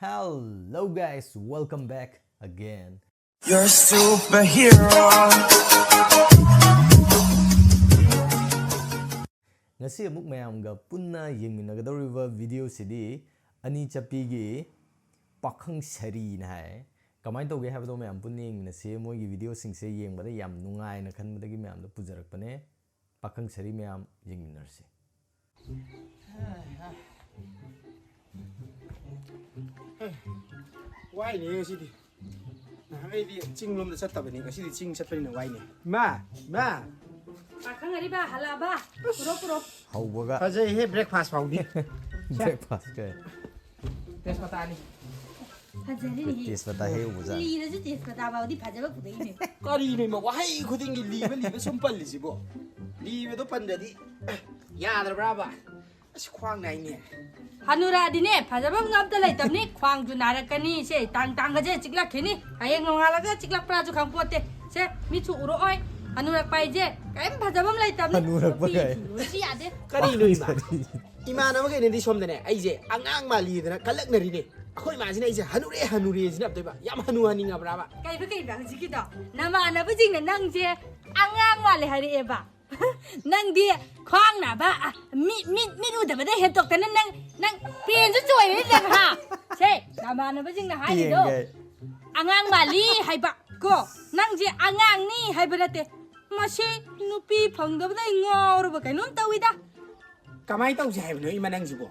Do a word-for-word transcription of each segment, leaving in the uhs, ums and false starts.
Hello guys, welcome back again. You're a superhero. ꯉꯁꯤ ꯑꯃꯨꯛ ꯃꯌꯥꯝꯒ ꯄꯨꯟꯅ ꯌꯦꯡꯃꯤꯟꯅꯒꯗꯧꯔꯤꯕ ꯚꯤꯗꯤꯑꯣꯁꯤꯗꯤ ꯑꯅꯤ ꯆꯠꯄꯤꯒꯤ ꯄꯥꯈꯪ ꯁꯔꯤꯅ ꯍꯥꯏ꯫ ꯀꯃꯥꯏꯅ ꯇꯧꯒꯦ ꯍꯥꯏꯕꯗꯣ ꯃꯌꯥꯝ ꯄꯨꯟꯅ ꯌꯦꯡꯃꯤꯟꯅꯁꯤ꯫ ꯃꯣꯏꯒꯤ ꯚꯤꯗꯤꯑꯣꯁꯤꯡꯁꯦ ꯌꯦꯡꯕꯗ ꯌꯥꯝ ꯅꯨꯡꯉꯥꯏꯅ ꯈꯟꯕꯗꯒꯤ ꯃꯌꯥꯝꯗ ꯄꯨꯖꯔꯛꯄꯅꯦ꯫ ꯄꯥꯈꯪ ꯁꯔꯤ ꯃꯌꯥꯝ ꯌꯦꯡꯃꯤꯟꯅꯔꯁꯤ꯫ ꯋꯥꯏꯅꯦ ꯉꯁꯤꯗꯤ꯫ ꯅꯍꯥꯟꯈꯩꯗꯤ ꯆꯤꯡ ꯂꯣꯝꯗ ꯆꯠꯇꯕꯅꯤ, ꯉꯁꯤꯗꯤ ꯆꯤꯡ ꯆꯠꯄꯅꯤꯅ ꯋꯥꯏꯅꯦ꯫ ꯏꯃꯥ, ꯏꯃꯥ꯫ ꯄꯥꯈꯪ ꯑꯔꯤꯕ ꯍꯜꯂꯛꯑꯕ? ꯄꯨꯔꯣ, ꯄꯨꯔꯣ꯫ ꯍꯧꯕꯒ ꯐꯖꯩꯍꯦ, breakfast ꯐꯥꯎꯗꯤ꯫ breakfast ꯀ ꯇꯦꯖꯄꯇꯥꯅꯤ꯫ ꯐꯖꯔꯤꯅꯦꯍꯦ꯫ ꯇꯦꯖꯄꯇꯥ ꯍꯦꯛ ꯎꯕꯖꯥꯠꯅꯤ꯫ ꯂꯤꯔꯁꯨ ꯇꯦꯖꯄꯇꯥ ꯐꯥꯎꯗꯤ ꯐꯖꯕ ꯄꯨꯔꯛꯏꯅꯦ꯫ ꯀꯔꯤꯅꯣ ꯏꯃꯥ, ꯋꯥꯍꯩ ꯈꯨꯗꯤꯡꯒꯤ ꯂꯤꯕ ꯂꯤꯕ ꯁꯨꯝ ꯄꯜꯂꯤꯁꯤꯕꯣ? ꯂꯤꯕꯗꯣ ꯄꯟꯗ꯭ꯔꯗꯤ ꯌꯥꯗ꯭ꯔꯕ꯭ꯔꯥꯕ? ꯑꯁ, ꯈ꯭ꯋꯥꯡ ꯅꯥꯏꯅꯦ꯫ ꯍꯅꯨꯔꯛꯑꯗꯤꯅꯦ ꯐꯖꯕ ꯑꯝꯇ ꯂꯩꯇꯕꯅꯤ, ꯈ꯭ꯋꯥꯡꯁꯨ ꯅꯥꯔꯛꯀꯅꯤ, ꯁꯦ ꯇꯥꯡ ꯇꯥꯡꯒꯁꯦ ꯆꯤꯛꯂꯛꯈꯤꯅꯤ, ꯍꯌꯦꯡ ꯅꯣꯡꯉꯥꯜꯂꯒ ꯆꯤꯛꯂꯛꯄ꯭ꯔꯥꯁꯨ ꯈꯪꯄꯣꯠꯇꯦ꯫ ꯁꯦ ꯃꯤꯠꯁꯨ ꯎꯔꯛꯑꯣꯏ꯫ ꯍꯅꯨꯔꯛꯄ ꯍꯥꯏꯁꯦ ꯀꯔꯤꯝ ꯐꯖꯕ ꯑꯃ ꯂꯩꯇꯕꯅꯤ꯫ ꯍꯅꯨꯔꯛꯄ ꯅꯨꯄꯤ ꯀꯥꯏ꯫ ꯊꯤꯔꯨꯔꯁꯨ ꯌꯥꯗꯦ꯫ ꯀꯔꯤꯅꯣ ꯏꯃꯥ? ꯏꯃꯥꯟꯅꯕꯈꯩꯅꯗꯤ ꯁꯣꯝꯗꯅꯦ ꯑꯩꯁꯦ ꯑꯉꯥꯡ ꯃꯥꯜꯂꯤꯗꯅ ꯀꯜꯂꯛꯅꯔꯤꯅꯦ꯫ ꯑꯩꯈꯣꯏ ꯏꯃꯥꯁꯤꯅ ꯑꯩꯁꯦ ꯍꯅꯨꯔꯦ ꯍꯅꯨꯔꯦꯁꯤꯅ ꯑꯝꯇꯣꯏꯕ ꯌꯥꯝ ꯍꯅꯨ ꯍꯅꯤꯡꯉꯕ꯭ꯔꯥꯕ? ꯀꯩꯕ ꯀꯩꯕ ꯍꯧꯖꯤꯛꯀꯤꯗꯣ? ꯅꯃꯥꯟꯅꯕꯁꯤꯡꯅ ꯅꯪꯁꯦ ꯑꯉꯥꯡ ꯃꯥꯜꯂꯦ ꯍꯥꯏꯔꯛꯑꯦꯕ꯫ ꯅꯪꯗꯤ ꯈ꯭ꯋꯥꯡ ꯅꯥꯕ, ꯑ, ꯃꯤꯠ ꯃꯤꯠ ꯃꯤꯠ ꯎꯗꯕꯗ ꯍꯦꯟꯇꯣꯛꯇꯅ ꯅꯪ ꯅꯪ ꯄꯦꯟꯁꯨ ꯆꯣꯏꯔꯦ ꯅꯪ, ꯍꯥ? ꯁꯦ ꯅꯃꯥꯟꯅꯕꯁꯤꯡꯅ ꯍꯥꯏꯔꯤꯗꯣ ꯄꯦꯟꯒꯩ꯫ ꯑꯉꯥꯡ ꯃꯥꯜꯂꯤ ꯍꯥꯏꯕ ꯀꯣ, ꯅꯪꯁꯦ ꯑꯉꯥꯡꯅꯤ ꯍꯥꯏꯕ ꯅꯠꯇꯦ꯫ ꯃꯁꯤ ꯅꯨꯄꯤ ꯐꯪꯗꯕꯗ ꯑꯩ ꯉꯥꯎꯔꯕ ꯀꯩꯅꯣꯝ ꯇꯧꯏꯗ꯫ ꯀꯃꯥꯏꯅ ꯇꯧꯁꯦ ꯍꯥꯏꯕꯅꯣ ꯏꯃꯥ ꯅꯪꯁꯤꯕꯣ?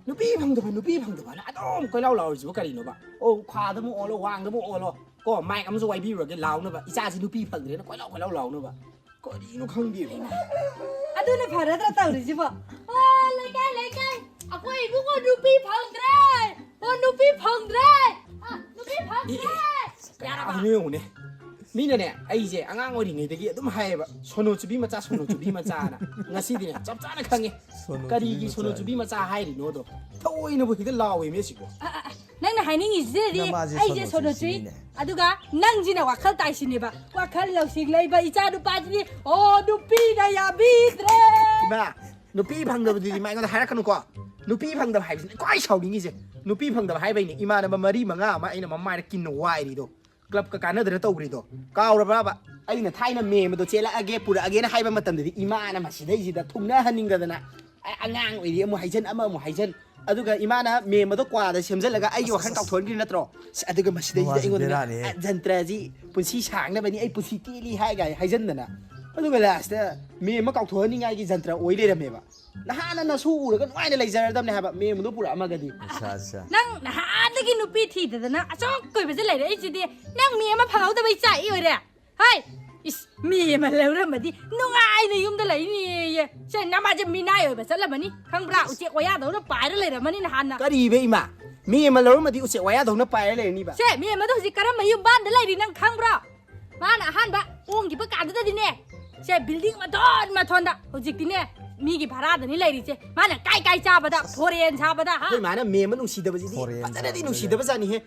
ꯅꯨꯄꯤ ꯐꯪꯗꯕ, ꯅꯨꯄꯤ ꯐꯪꯗꯕꯅ ꯑꯗꯨꯝ ꯀꯣꯏꯂꯥꯎ ꯂꯥꯎꯔꯤꯁꯤꯕꯣ ꯀꯔꯤꯅꯣꯕ? ꯑꯣ, ꯈꯥꯗ ꯑꯃꯨꯛ ꯑꯣꯜꯂꯣ, ꯋꯥꯡꯗ ꯑꯃꯨꯛ ꯑꯣꯜꯂꯣ, ꯀꯣ, mic ꯑꯃꯁꯨ ꯋꯥꯏꯕꯤꯔꯨꯔꯒꯦ ꯂꯥꯎꯅꯕ, ꯏꯆꯥꯁꯤ ꯅꯨꯄꯤ ꯐꯪꯗ꯭ꯔꯦꯅ ꯀꯣꯏꯂꯥꯎ ꯀꯣꯏꯂꯥꯎ ꯂꯥꯎꯅꯕ꯫ ꯀꯔꯤꯅꯣ ꯈꯪꯗꯦꯕ꯫ ꯑꯗꯨꯅ ꯐꯔꯗ꯭ꯔꯥ ꯇꯧꯔꯤꯁꯤꯕꯣ? ꯑꯣ, ꯂꯩꯀꯥꯏ ꯂꯩꯀꯥꯏ, ꯑꯩꯈꯣꯏ ꯏꯕꯨꯡꯉꯣ ꯅꯨꯄꯤ ꯐꯪꯗ꯭ꯔꯦ꯫ ꯑꯣ, ꯅꯨꯄꯤ ꯐꯪꯗ꯭ꯔꯦ꯫ ꯑ, ꯅꯨꯄꯤ ꯐꯪꯗ꯭ꯔꯦ꯫ ꯌꯥꯔꯕ? ꯀꯌꯥꯅꯣ ꯌꯦꯡꯉꯨꯅꯦ꯫ ꯃꯤꯅꯅꯦ ꯑꯩꯁꯦ ꯑꯉꯥꯡ ꯑꯣꯏꯔꯤꯉꯩꯗꯒꯤ ꯑꯗꯨꯝ ꯍꯥꯏꯌꯦꯕ, "ꯁꯣꯅꯣ ꯆꯨꯕꯤ ꯃꯆꯥ, ꯁꯣꯅꯣ ꯆꯨꯕꯤ ꯃꯆꯥꯅ"꯫ ꯉꯁꯤꯗꯤꯅꯦ ꯆꯞ ꯆꯥꯅ ꯈꯪꯉꯦ꯫ ꯁꯣꯅꯣ ꯀꯔꯤꯒꯤ ꯆꯨꯕꯤ ꯁꯣꯅꯣ ꯃꯆꯥ꯫ ꯆꯨꯕꯤ ꯃꯆꯥ ꯍꯥꯏꯔꯤꯅꯣꯗꯣ꯫ ꯊꯑꯣꯏꯅꯕꯨ ꯍꯦꯛꯇ ꯂꯥꯎꯋꯦ ꯃꯦꯁꯤꯕꯣ꯫ ꯅꯪꯅ ꯍꯥꯏꯅꯤꯡꯉꯤꯁꯤꯗꯤ ꯅꯃꯥꯁꯦ ꯑꯩꯁꯦ ꯁꯣꯅꯣ ꯁꯣꯅꯣꯆꯨꯏ, ꯆꯨꯕꯤꯅꯤꯅꯦ꯫ ꯑꯗꯨꯒ ꯅꯪꯁꯤꯅ ꯋꯥꯈꯜ ꯇꯥꯏꯁꯤꯅꯦꯕ꯫ ꯋꯥꯈꯜ ꯂꯧꯁꯤꯡ ꯂꯩꯕ ꯏꯆꯥ ꯅꯨꯄꯥꯁꯤꯗꯤ ꯑꯣ ꯅꯨꯄꯤꯅ ꯌꯥꯕꯤꯗ꯭ꯔꯦ꯫ ꯏꯃꯥ, ꯅꯨꯄꯤ ꯐꯪꯗꯕꯗꯨꯗꯤ ꯃꯥ ꯑꯩꯉꯣꯟꯗ ꯍꯥꯏꯔꯛꯀꯅꯨꯀꯣ꯫ ꯅꯨꯄꯤ ꯐꯪꯗꯕ ꯍꯥꯏꯕꯁꯤꯅ ꯈ꯭ꯋꯥꯏ ꯁꯥꯎꯅꯤꯡꯉꯤꯁꯦ꯫ ꯅꯨꯄꯤ ꯐꯪꯗꯕ ꯍꯥꯏꯕꯩꯅꯦ ꯏꯃꯥꯟꯅꯕ ꯃꯔꯤ ꯃꯉꯥ ꯑꯃ ꯑꯩꯅ ꯃꯃꯥꯏꯗ ꯀꯤꯟꯅ ꯋꯥꯏꯔꯤꯗꯣ꯫ ꯀ꯭ꯂꯕꯀ ꯀꯥꯟꯅꯗꯅ ꯇꯧꯈ꯭ꯔꯤꯗꯣ ꯀꯥꯎꯔꯕ꯭ꯔꯕ? ꯑꯩꯅ ꯊꯥꯏꯅ ꯃꯦꯝ ꯑꯗꯣ ꯆꯦꯜꯂꯛꯑꯒꯦ, ꯄꯨꯔꯛꯑꯒꯦꯅ ꯍꯥꯏꯕ ꯃꯇꯝꯗꯗꯤ ꯏꯃꯥꯅ ꯃꯁꯤꯗꯩꯁꯤꯗ ꯊꯨꯡꯅꯍꯟꯅꯤꯡꯗꯗꯅ, ꯑ-, ꯑꯉꯥꯡ ꯑꯣꯏꯔꯤ ꯑꯃꯨꯛ ꯍꯥꯏꯖꯟ, ꯑꯃ ꯑꯃꯨꯛ ꯍꯥꯏꯖꯟ, ꯑꯗꯨꯒ ꯏꯃꯥꯅ ꯃꯦꯝ ꯑꯗꯣ ꯀ꯭ꯋꯥꯗ ꯁꯦꯝꯖꯜꯂꯒ ꯑꯩꯒꯤ ꯋꯥꯈꯜ ꯀꯥꯎꯊꯣꯛꯍꯟꯈ꯭ꯔꯤ ꯅꯠꯇ꯭ꯔꯣ? ꯑꯁ, ꯑꯗꯨꯒ ꯃꯁꯤꯗꯩꯁꯤꯗ ꯃꯃꯥꯁꯦ ꯑꯩꯉꯣꯟꯗꯅꯦ, ꯕꯦꯔꯥꯅꯤꯍꯦ꯫ "ꯑ, ꯖꯟꯇ꯭ꯔꯁꯤ ꯄꯨꯟꯁꯤ ꯁꯥꯡꯅꯕꯅꯤ, ꯑꯩ ꯄꯨꯟꯁꯤ ꯇꯦꯜꯂꯤ" ꯍꯥꯏ ꯀꯥꯏ ꯍꯥꯏꯖꯟꯗꯅ, ꯑꯗꯨꯒ ꯂꯥꯁꯇ ꯃꯦꯝ ꯑꯃ ꯀꯥꯎꯊꯣꯛꯍꯟꯅꯤꯡꯉꯥꯏꯒꯤ ꯖꯟꯇ꯭ꯔ ꯑꯣꯏ ꯂꯩꯔꯝꯃꯦꯕ꯫ ꯅꯍꯥꯟꯅ ꯅꯁꯨ ꯎꯔꯒ ꯅꯨꯡꯉꯥꯏꯅ ꯂꯩꯖꯔꯗꯕꯅꯦ ꯍꯥꯏꯕ, ꯃꯦꯝꯗꯣ ꯄꯨꯔꯛꯑꯝꯃꯒꯗꯤ꯫ ꯑꯠꯆꯥ, ꯑꯠꯆꯥ꯫ ꯅꯪ ꯅꯍꯥꯟꯗꯒꯤ ꯅꯨꯄꯤ ꯊꯤꯗꯗꯅ ꯑꯆꯣꯛ ꯀꯣꯏꯕꯁꯦ ꯂꯩꯔꯛꯏꯁꯤꯗꯤ ꯅꯪ ꯃꯤ ꯑꯃ ꯐꯪꯍꯧꯗꯕꯩ ꯆꯥꯛꯏ ꯑꯣꯏꯔꯦ꯫ ꯍꯥꯏ! ꯏꯁ, ꯃꯤ ꯑꯃ ꯂꯧꯔꯝꯃꯗꯤ ꯅꯨꯡꯉꯥꯏꯅ ꯌꯨꯝꯗ ꯂꯩꯅꯤꯌꯦ꯫ ꯁꯦ, ꯅꯃꯥꯁꯦ ꯃꯤꯅꯥꯏ ꯑꯣꯏꯕ ꯆꯠꯂꯝꯃꯅꯤ, ꯈꯪꯕ꯭ꯔꯥ? ꯎꯆꯦꯛ ꯋꯥꯌꯥꯗꯧꯅ ꯄꯥꯏꯔ ꯂꯩꯔꯝꯃꯅꯤ ꯅꯍꯥꯟꯅ꯫ ꯀꯔꯤꯕ ꯏꯃꯥ? ꯃꯤ ꯑꯃ ꯂꯧꯔꯝꯃꯗꯤ ꯎꯆꯦꯛ ꯋꯥꯌꯥꯗꯧꯅ ꯄꯥꯏꯔ ꯂꯩꯔꯅꯤꯕ? ꯁꯦ, ꯃꯤ ꯑꯃꯗꯣ ꯍꯧꯖꯤꯛ ꯀꯔꯝꯕ ꯌꯨꯝ ꯕꯥꯟꯗ ꯂꯩꯔꯤ ꯅꯪ ꯈꯪꯕ꯭ꯔꯣ? ꯃꯥꯅ ꯑꯍꯥꯟꯕ ꯍꯣꯡꯈꯤꯕ ꯀꯥꯟꯗꯨꯗꯗꯤꯅꯦ, ꯁꯦ, ꯕꯤꯜꯗꯤꯡ ꯃꯊꯣꯟ ꯃꯊꯣꯟꯗ, ꯍꯧꯖꯤꯛꯇꯤꯅꯦ, ꯃꯤꯒꯤ ꯚꯔꯥꯗꯅꯤ ꯂꯩꯔꯤꯁꯦ꯫ ꯃꯥꯅ ꯀꯥꯏ ꯀꯥꯏ ꯆꯥꯕꯗ, ꯐꯣꯔꯦꯟ ꯁꯥꯕꯗ, ꯍꯥ? ꯑꯩꯈꯣꯏ ꯃꯥꯅ ꯃꯦꯝ ꯑꯃ ꯅꯨꯡꯁꯤꯗꯕꯁꯤꯗꯤ ꯐꯣꯔꯦꯟ ꯐꯖꯅꯗꯤ ꯁꯥꯕꯗ ꯅꯨꯡꯁꯤꯗꯕꯖꯥꯠꯅꯤꯍꯦ꯫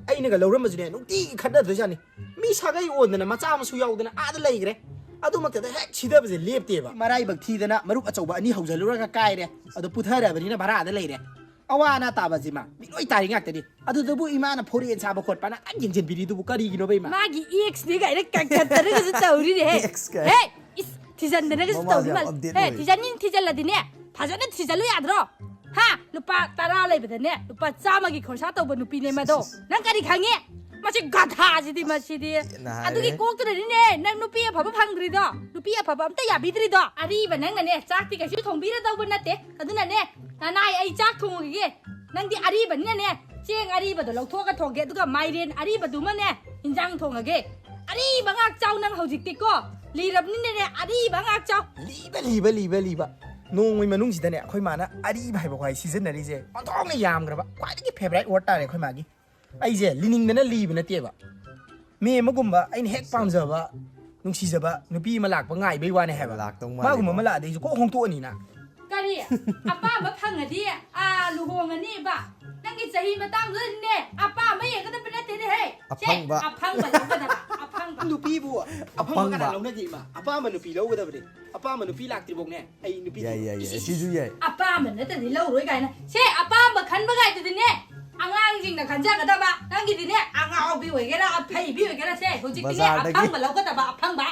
ꯑꯩꯅꯒ ꯂꯧꯔꯝꯕꯁꯨꯅꯦ, ꯅꯨꯡꯇꯤꯒꯤ ꯈꯠꯅꯗꯣꯏꯖꯥꯠꯅꯤ꯫ ꯃꯤ ꯁꯥꯒꯩ ꯑꯣꯟꯗꯅ ꯃꯆꯥ ꯃꯁꯨ ꯌꯥꯎꯗꯅ ꯑꯥꯗ ꯂꯩꯈ꯭ꯔꯦ꯫ ꯑꯗꯨꯃꯛꯇꯗ ꯍꯦꯛ ꯁꯤꯗꯕꯁꯦ ꯂꯦꯞꯇꯦꯕ꯫ ꯃꯔꯥꯏꯕꯛ ꯊꯤꯗꯅ ꯃꯔꯨꯞ ꯑꯆꯧꯕ ꯑꯅꯤ ꯍꯧꯖꯜꯂꯨꯔꯒ ꯀꯥꯏꯔꯦ꯫ ꯑꯗꯣ ꯄꯨꯊꯔꯕꯅꯤꯅ ꯚꯔꯥꯗ ꯂꯩꯔꯦ꯫ ꯑꯋꯥ ꯑꯅꯥ ꯇꯥꯕꯁꯤꯃ ꯃꯤꯂꯣꯏ ꯇꯥꯔꯤ ꯉꯥꯛꯇꯅꯤ꯫ ꯑꯗꯨꯗꯕꯨ ꯏꯃꯥꯅ ꯐꯣꯔꯦꯟ ꯁꯥꯕ ꯈꯣꯠꯄꯅ ꯑ ꯌꯦꯡꯁꯤꯟꯕꯤꯔꯤꯗꯨꯕꯨ ꯀꯔꯤꯒꯤꯅꯣꯕ ꯏꯃꯥ? ꯃꯥꯒꯤ ꯑꯦꯛꯁꯅꯤ ꯀꯥꯏꯅ ꯀꯟꯈꯠꯇꯅꯒꯁꯨ ꯇꯧꯔꯤꯅꯦꯍꯦ꯫ ꯑꯦꯛꯁ ꯀꯥꯏ꯫ ꯍꯦ! ꯏꯁ, ꯊꯤꯖꯟꯗꯅꯒꯁꯨ ꯃꯃꯥꯁꯦ ꯇꯧꯔꯤ ꯌꯥꯝ ꯃꯥꯜꯂꯦ꯫ ꯑꯞꯗꯦꯠ ꯍꯦ, ꯑꯣꯏ꯫ ꯊꯤꯖꯟꯅꯤꯡ ꯊꯤꯖꯜꯂꯗꯤꯅꯦ, ꯐꯖꯅ ꯊꯤꯖꯜꯂꯨ ꯌꯥꯗ꯭ꯔꯣ? ꯍꯥ? ꯂꯨꯄꯥ ꯇꯔꯥ ꯂꯩꯕꯗꯅꯦ, ꯂꯨꯄꯥ ꯆꯥꯝꯃꯒꯤ ꯈꯣꯔꯁꯥ ꯇꯧꯕ ꯅꯨꯄꯤꯅꯦ ꯃꯗꯣ꯫ ꯅꯪ ꯀꯔꯤ ꯈꯪꯉꯤ? ꯃꯁꯤ ꯒꯙꯥꯁꯤꯗꯤ ꯃꯁꯤꯗꯤ꯫ ꯅꯍꯥꯏꯔꯦ꯫ ꯑꯗꯨꯒꯤ ꯀꯣꯛꯇꯨꯅꯅꯤꯅꯦ ꯅꯪ ꯅꯨꯄꯤ ꯑꯐꯕ ꯐꯪꯗ꯭ꯔꯤꯗꯣ, ꯅꯨꯄꯤ ꯑꯐꯕ ꯑꯝꯇ ꯌꯥꯕꯤꯗ꯭ꯔꯤꯗꯣ꯫ ꯑꯔꯤꯕ ꯅꯪꯅꯅꯦ ꯆꯥꯛꯇꯤ ꯀꯩꯁꯨ ꯊꯣꯡꯕꯤꯔꯗꯧꯕ ꯅꯠꯇꯦ꯫ ꯑꯗꯨꯅꯅꯦ, ꯅꯅꯥꯏ, ꯑꯩ ꯆꯥꯛ ꯊꯣꯡꯉꯨꯈꯤꯒꯦ꯫ ꯅꯪꯗꯤ ꯑꯔꯤꯕꯅꯤꯅꯅꯦ, ꯆꯦꯡ ꯑꯔꯤꯕꯗꯣ ꯂꯧꯊꯣꯛꯑꯒ ꯊꯣꯡꯒꯦ, ꯑꯗꯨꯒ ꯃꯥꯏꯔꯦꯟ ꯑꯔꯤꯕꯗꯨꯃꯅꯦ ꯏꯟꯖꯥꯡ ꯊꯣꯡꯉꯒꯦ꯫ ꯑꯔꯤꯕ ꯉꯥꯛ ꯆꯥꯎ ꯅꯪ ꯍꯧꯖꯤꯛꯇꯤꯀꯣ꯫ ꯂꯤꯔꯕꯅꯤꯅꯅꯦ, ꯑꯔꯤꯕ ꯉꯥꯛ ꯆꯥꯎ꯫ ꯂꯤꯕ, ꯂꯤꯕ, ꯂꯤꯕ, ꯂꯤꯕ꯫ ꯅꯣꯡꯃꯒꯤ ꯃꯅꯨꯡꯁꯤꯗꯅꯦ, ꯑꯩꯈꯣꯏ ꯃꯥꯅ ꯑꯔꯤꯕ ꯍꯥꯏꯕ ꯋꯥꯍꯩ ꯁꯤꯖꯤꯟꯅꯔꯤꯁꯦ ꯑꯣꯟꯊꯣꯛꯅ ꯌꯥꯝꯈ꯭ꯔꯕ, ꯈ꯭ꯋꯥꯏꯗꯒꯤ ꯐꯦꯚꯔꯥꯏꯠ ꯋꯥꯔꯗ ꯇꯥꯔꯦ ꯑꯩꯈꯣꯏ ꯃꯥꯒꯤ꯫ ꯑꯩꯁꯦ ꯂꯤꯅꯤꯡꯗꯅ ꯂꯤꯕ ꯅꯠꯇꯦꯕ꯫ ꯃꯦꯝ ꯑꯃꯒꯨꯝꯕ ꯑꯩꯅ ꯍꯦꯛ ꯄꯥꯝꯖꯕ, ꯅꯨꯡꯁꯤꯖꯕ ꯅꯨꯄꯤ ꯑꯃ ꯂꯥꯛꯄ ꯉꯥꯏꯕꯩ ꯋꯥꯅꯦ ꯍꯥꯏꯕ꯫ ꯂꯥꯛꯇꯧ ꯃꯥꯜꯂꯤꯀꯣ꯫ ꯃꯥꯒꯨꯝꯕ ꯑꯃ ꯂꯥꯛꯑꯗꯤ ꯑꯩꯁꯨ ꯀꯣꯛ ꯍꯣꯡꯇꯣꯛꯑꯅꯤꯅ꯫ ꯀꯔꯤ? ꯑꯄꯥꯝꯕ ꯐꯪꯉꯗꯤ, ꯑꯥ, ꯂꯨꯍꯣꯡꯉꯅꯤꯕ? ꯅꯪꯒꯤ ꯆꯍꯤ ꯃꯇꯥꯡꯗꯨꯗꯅꯦ, ꯑꯄꯥꯝꯕ ꯌꯦꯡꯒꯗꯕ ꯅꯠꯇꯦꯅꯦꯍꯦ꯫ ꯁꯦ, ꯑꯐꯪꯕ꯫ ꯑꯐꯪꯕ ꯂꯧꯒꯗꯕ, ꯑꯐꯪꯕ꯫ ꯅꯨꯄꯤꯕꯨ ꯑꯐꯪꯕ ꯀꯅꯥ ꯑꯄꯪꯕ꯫ ꯂꯧꯅꯒꯦ, ꯏꯃꯥ? ꯑꯄꯥꯝꯕ ꯅꯨꯄꯤ ꯂꯧꯒꯗꯕꯅꯦ꯫ ꯑꯄꯥꯝꯕ ꯅꯨꯄꯤ ꯂꯥꯛꯇ꯭ꯔꯤꯐꯥꯎꯅꯦ ꯑꯩ ꯅꯨꯄꯤ ꯌꯥꯏ, ꯊꯤꯔꯣꯏ꯫ ꯌꯥꯏ, ꯌꯥꯏ꯫ ꯏꯁ, ꯏꯁ, ꯁꯤꯁꯨ ꯌꯥꯏ꯫ ꯑꯄꯥꯝꯕ ꯅꯠꯇ꯭ꯔꯗꯤ ꯂꯧꯔꯣꯏ ꯀꯥꯏꯅ꯫ ꯁꯦ, ꯑꯄꯥꯝꯕ ꯈꯟꯕ ꯀꯥꯏꯗꯨꯗꯤꯅꯦ, ꯑꯉꯥꯡꯁꯤꯡꯅ ꯈꯟꯖꯒꯗꯕ, ꯅꯪꯒꯤꯗꯤꯅꯦ, ꯑꯉꯥꯎꯕꯤ ꯑꯣꯏꯒꯦꯔꯥ, ꯑꯐꯩꯕꯤ ꯑꯣꯏꯒꯦꯔꯥ, ꯁꯦ, ꯍꯧꯖꯤꯛꯇꯤꯅꯦ, ꯕꯖꯥꯔꯗꯒꯤ꯫ ꯑꯐꯪꯕ ꯂꯧꯒꯗꯕ, ꯑꯐꯪꯕ꯫